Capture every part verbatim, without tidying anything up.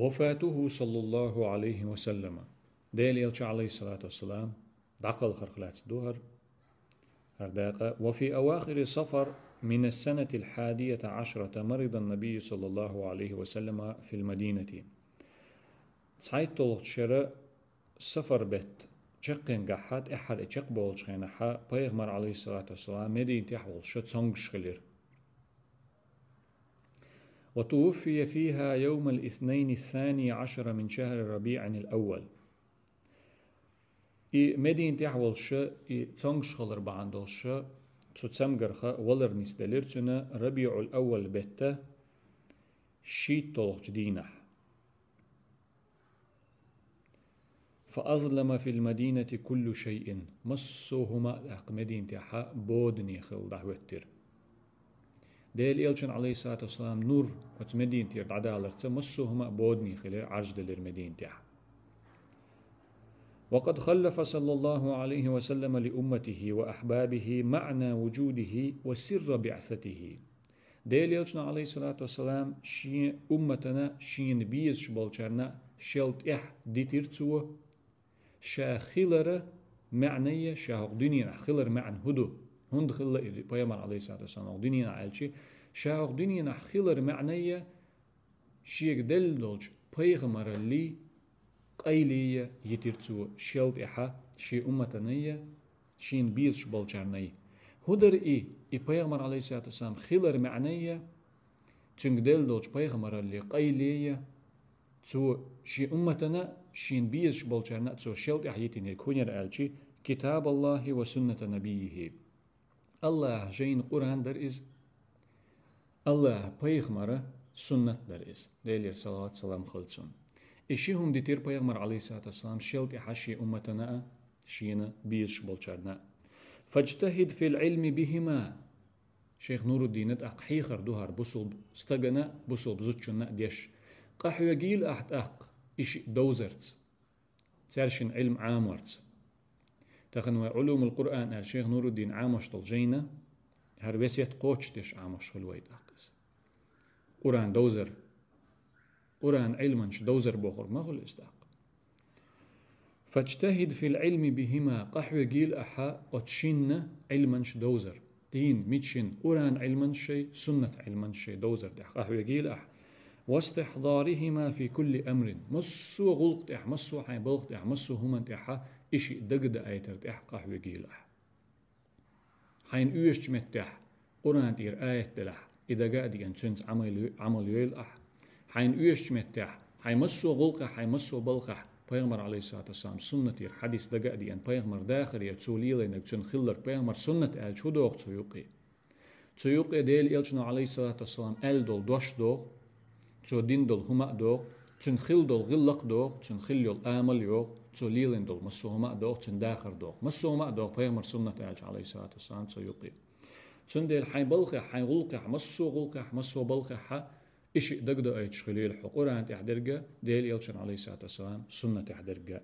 وفاته صلى الله عليه وسلم. Дела элча, عليه الصلاة والسلام, дӀакхалхарх лаьцна ду хӀара, хӀара дакъа. وفي أواخر صفر من السنة الحادية عشرة مرض النبي صلى الله عليه وسلم في المدينة. ЦхьайтталгӀачу шера сафар бетта чаккхенгахьа, тӀаьххьара и чекхболчу хенахьа, пайхамар, عليه الصلاة والسلام, Мединатехь волуш цомгуш хилира. وتوفي فيها يوم الاثنين الثاني عشر من شهر ربيع الأول. И Мединатехь волуш и цомгуш хилар бахьана долуш, цу цамгарха валар нисделира цуьнан РабиӀул-Аввал бетта шийтталгӀачу дийнахь. فأظلم في المدينة كل شيء. Массо а хӀума а тӀаккха Мединатехьа бодане хилла дӀахӀоьттира. Дела элчан, عليه الصلاة والسلام, нур оцу Мединатера дӀадаларца массо а хӀума а бодане хилира, Ӏаржделира Мединатехь. وقد خلف صلى الله عليه وسلم لأمته وأحبابه معنى وجوده وسر بعثته. Дела элчано, عليه الصلاة والسلام, шен умматана, шена безаш болчарна шел тӀехь дитира цо, ша хилара маьӀнайя, ша хӀокху дуьненахь хилар маьӀна хӀун ду? ХӀунда хилла и пайхамар, عليه الصلاة والسلام, хӀокху дуьненахь аьлчи, ша хӀокху дуьненахь хилар маьӀнайя, шега делла долчу пайхамараллий, къайлея йитира цо шел тӀехьа шен умматанайя, шена безаш болчарнай. ХӀун дара и, и пайхамар, عليه الصلاة والسلام, хилар маьӀнайя, цуьнга делла долчу пайхамараллий къайлея, цо шен умматана, шена безаш болчарна а цо шел тӀехь йитинарг хӀун яра аьлчи, كتاب الله وسنة نبيه. АллахӀа жайна Къуръан дара иза, АллахӀа пайхамара суннат дара иза, Делера салават-салам хуьлда цунна. И ши хӀума дитира пайхамар, عليه الصلاة والسلام, шел тӀехьа шен умматана а, шена безаш болчарна а. فاجتهد في العلم بهما. Шайх Нуруддина тӀаккха хьехар ду хӀара бусулба стагана а, бусулба зудчунна а деш. Къахьоьгийла ахь тӀаккха и шиъ довзарца, цаьршинна Ӏилма Ӏаморца. Тахана вай «Ӏулумул Къуръан» аьлла шайх Нуруддин Ӏамош долу жайна, хӀара весет кхочушдеш Ӏамош хуьлу вай тӀаккха иза. Къуръан довзар, Къуръан Ӏилманаш довзар бохург ма хуьлу иза тӀаккха. فاجتهد في العلم بهما, къахьоьгийла ахьа оцу шинна Ӏилманаш довзар. Дийна, мича шина? Къуръан Ӏилманаш шай, суннат Ӏилманаш шай довзар тӀехь къахьоьгийла ахь. واستحضارهما في كل أمر. Массо а гӀуллакх тӀехь, массо а хьайн балха тӀехь, массо а хӀуманна тӀехьа и шиъ дага даийтар тӀехь къахьоьгийла ахь. Хьайна оьшучу меттехь Къуръан тӀера аят делахь, и дага а деана, цуьнца Ӏамал, Ӏамал йойла ахь. Хьайна оьшучу меттехь, хьайн массо а гӀуллакхехь, хьайн массо а балхахь, пайхамар, عليه الصلاة والسلام, суннатера хьадис дага а деана, пайхамар дахарера цо лелийнарг, цуьнан хилларг, пайхамар суннат аьлча хӀун доху цу юкъе? Цу юкъе Делан элчано, عليه الصلاة والسلام, аьлла долу дош доху, цо дина долу хӀума а доху, цуьнан хилла долу гӀиллакх а доху, цуьнан хилла йолу амал а йоху, цо лелийна долу массо а хӀума а доху, цуьнан дахар доху. Массо а хӀума а доху пайхамар суннат аьлча, عليه الصلاة والسلام, цу юкъе. Цундела хьайн балхехь, хьайн гӀуллакхехь, массо а гӀуллакхехь, массо а балхехь хьа и шиъ дагадоуьйтуш хилийла хьо Къуръан тӀехь дерг а, Делан элчан, عليه الصلاة والسلام, суннатехь дерг а.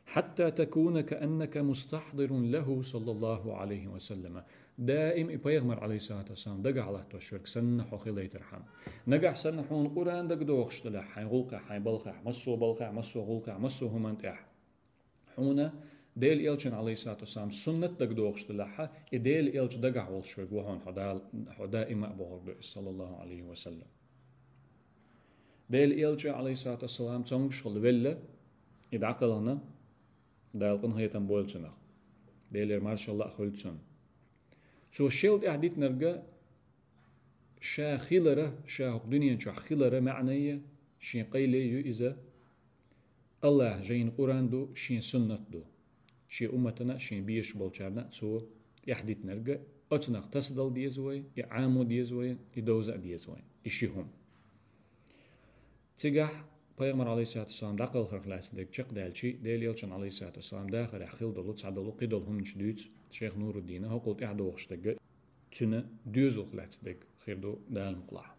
حتى تكون كأنك مستحضر له صلى الله عليه وسلم. Даим и пайхамар, عليه الصلاة والسلام, дагахь латтош верг санна хьо хилийтархьама. Нагахь санна хьуна Къуръан дагадохуш делахь, хьайн гӀуллакхехь, хьайн балхехь, массо а балхехь, массо а гӀуллакхехь, массо а хӀуманна тӀехь, хьуна Делан элчан, عليه الصلاة والسلام, суннат дагадохуш делахьа, и Делан элча дагахь волуш верг ву хьуна хьо Дала, хьо даима а бохург ду иза, صلى الله عليه وسلم. Делан элча, عليه الصلاة والسلام, цомгуш хилла велла, и дӀакхелхина, Дала къинхетам бойла цунах. Делера маршалла а хуьлда цунна. Цо шел тӀехь дитинарг а ша хилара, ша хӀокху дуьнен чохь хилара маьӀнайя, шен къайле ю иза, АллахӀа жайна Къуръан ду, шен суннат ду. Шен умматана а, шен безаш болчарна а цо тӀехь дитинарг а, оцунах тасадала деза вай, и Ӏамо деза вай, и довза а деза вай. И ши хӀума. Цигахь пайхамар, عليه الصلاة والسلام, дӀакхалхарх лаьцна дерг чекхдаьлчи, Делан элчан, عليه الصلاة والسلام, дахарехь хилла долу, цхьадолу, кхидолу хӀуманаш дуьйцу шайх Нуруддина, хӀокхул тӀаьхьадохуш дерг а, цуьнан доьзалх лаьцна дерг хир ду Дала мукъалахь.